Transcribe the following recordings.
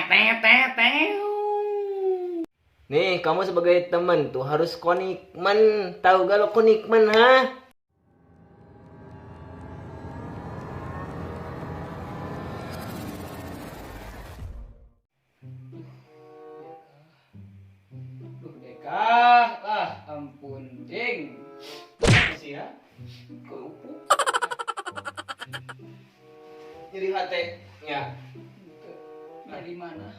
Tet tet tet. Nih, kamu sebagai teman tuh harus komitmen. Tahu gak lo komitmen, ha? Duh, Deka, ah ampun, ding. Apa sih ya? Kerupuk. Nyeri hati-nya. Dari mana?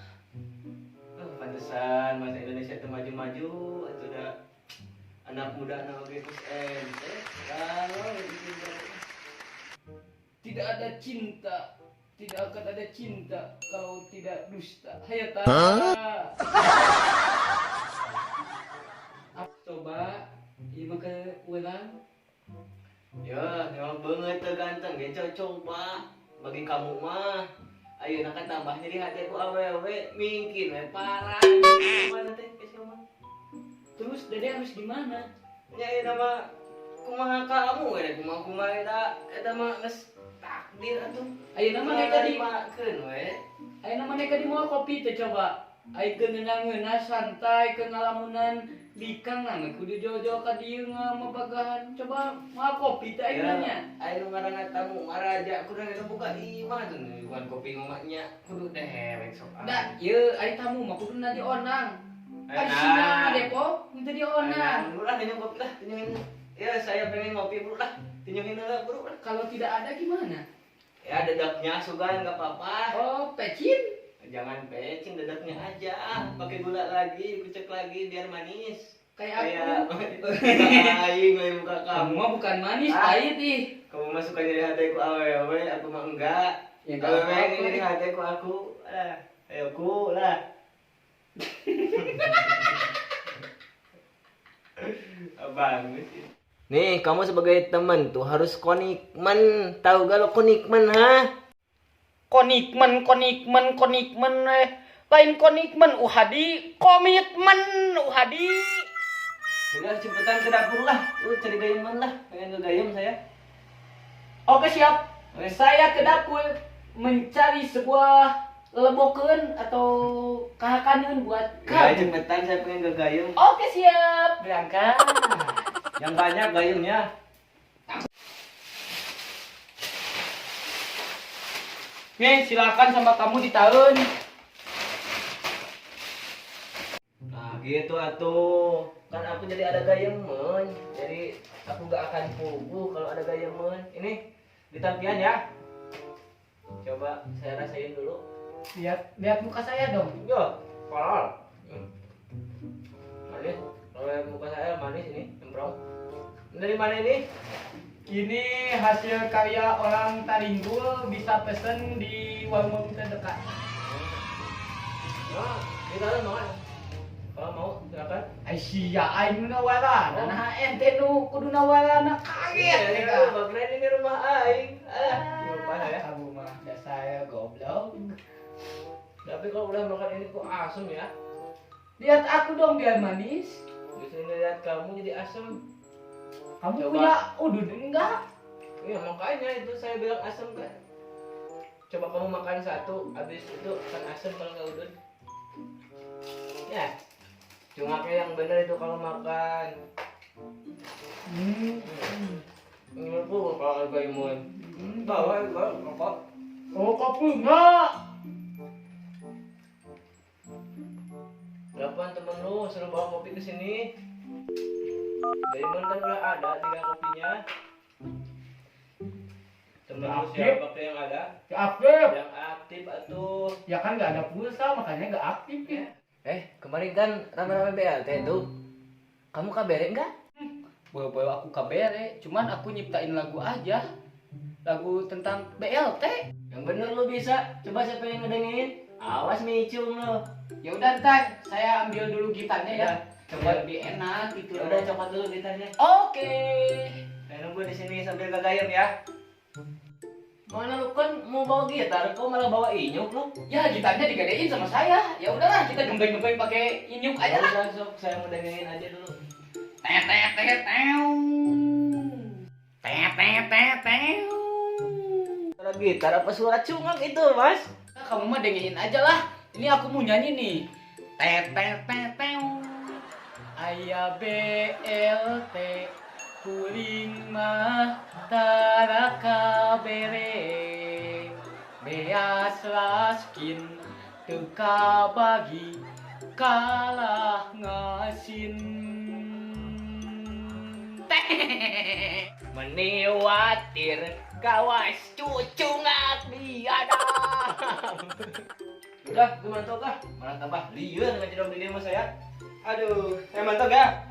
Oh, pantesan masa Indonesia itu maju-maju itu udah anak muda anak geus ente kalau Tidak ada cinta, tidak akan ada cinta kalau tidak dusta. Hayata. Coba, ieu mah ke urang. Ya, emang banget tuh ganteng ge coba bagi kamu mah. Ayeuna kan tambah nyeri hati ku awewe mungkin we parah. Mana teh geus mah? Terus Dede harus gimana? Nya ayeuna mah kumaha kamu we kumaha kumaha eta eta mah geus takdir atuh. Ayeuna mah neka di Narimakeun we. ayeuna mah neka di moal kopi teh coba. Ai keur ngeunah santai keur ngalamunan bikang nah kudu jauh-jauh ka dieu ngamabagahan. Coba moal kopi teh ayeuna nya. Ayo ngaranna tamu maraja kudu eta buka imah tuh bukan kopi ngomanya kudu dewek sok. Da, ieu ai tamu mah kuduna dionang. Ai sina Depok henteu dionang. Bro lah, tinjau kopi lah, tinjauin. Ya, saya pengen ngopi bro lah, tinjauin lah bro lah. Kalau tidak ada gimana? Ya, dedeknya sugan nggak apa-apa. Oh, pecin. Jangan pecin, dedeknya aja. Pakai gula lagi, kucek lagi biar manis. Kayak aku. Aing lain muka Kamu kamu. mah bukan manis, Ah. pahit ih. Kamu mah suka nyeri hatiku awewe, aku mah enggak. Ya, enggak Awewe apa-apa. nyeri hatiku aku. Lah, ayo ku lah. Bagus. Nih, kamu sebagai teman tuh harus komitmen. Tahu gak lo komitmen, ha? Komitmen, komitmen, komitmen lain komitmen uhadi, komitmen uhadi. Udah cepetan ke dapur lah. Lu cari gayuman lah. Pengen ke gayung saya. Oke siap. Oke. Saya ke dapur mencari sebuah lebokeun atau kahakaneun buat Ya, kamu. cepetan saya pengen ke gayung. Oke siap, berangkat. Yang banyak gayungnya. Nih, silakan sama kamu di tahun. Nah, gitu atuh. Kan aku jadi ada gayemun. Jadi aku gak akan puguh kalau ada gayemun. Ini ditampian ya. Coba saya rasain dulu. Lihat, lihat muka saya dong. Yo, kolol. Manis. Kalau lihat muka saya manis ini, cemprong. Dari mana ini? Ini hasil karya orang Taringgul, bisa pesen di warung terdekat. Nah, ini kalian mau kan? Kalau mau, silakan. Aisyah, aing nu nawarana. Nah, ente nu kudu nawarana kaget Iya, nih. Bang ini rumah aing. Ah, lupa ya. Kamu mah dasar goblok. Tapi kalau udah makan ini kok asem ya? Lihat aku dong biar manis. Biasanya lihat kamu jadi asem. Kamu Coba. punya udud enggak? Iya, makanya itu saya bilang asem kan. Coba kamu makan satu, habis itu kan asem kalau nggak udud. Ya, cuma kayak yang bener itu kalau makan. Menurutku kalau agak imun. Bawa, bawa, rokok. Oh, kopi enggak? Telepon temen lu, suruh bawa kopi ke sini. Diamond kan udah ada, tinggal kopinya. Temen lu Aktif. siapa ke yang ada? Nggak aktif. Yang aktif atuh. Ya kan nggak ada pulsa, makanya nggak aktif ya. Kemarin kan rame-rame BLT tuh. Kamu KBR enggak? Bawa-bawa aku KBR, cuman aku nyiptain lagu aja. Lagu tentang BLT. Yang bener lu bisa. Coba siapa yang ngedengin? Awas micung lu. Ya udah ntar saya ambil dulu gitarnya ya. Coba lebih enak gitu. Ya udah copot dulu gitarnya. Oke. Saya nunggu di sini sambil gagayem ya. Mana lu kan mau bawa gitar, kok malah bawa inyuk lu? Ya gitarnya digadein sama saya. Ya udahlah kita gembleng-gembleng pakai inyuk aja lah. Udah, sok saya mau dengerin aja dulu. Tet tet tet tew. Tet tet tet tew. Suara gitar apa suara cungak itu, Mas? Kamu mah dengerin aja lah. Ini aku mau nyanyi nih. Tet tet tet teu. Aya BLT kuring mah tara kabere. Beas raskin teu kabagi kalah ngasin. Teh. Meni watir kawas cucungak biadab. Udah, gue mantap lah. Malah tambah lieur ngajak di sama saya. Aduh, saya mantap ya.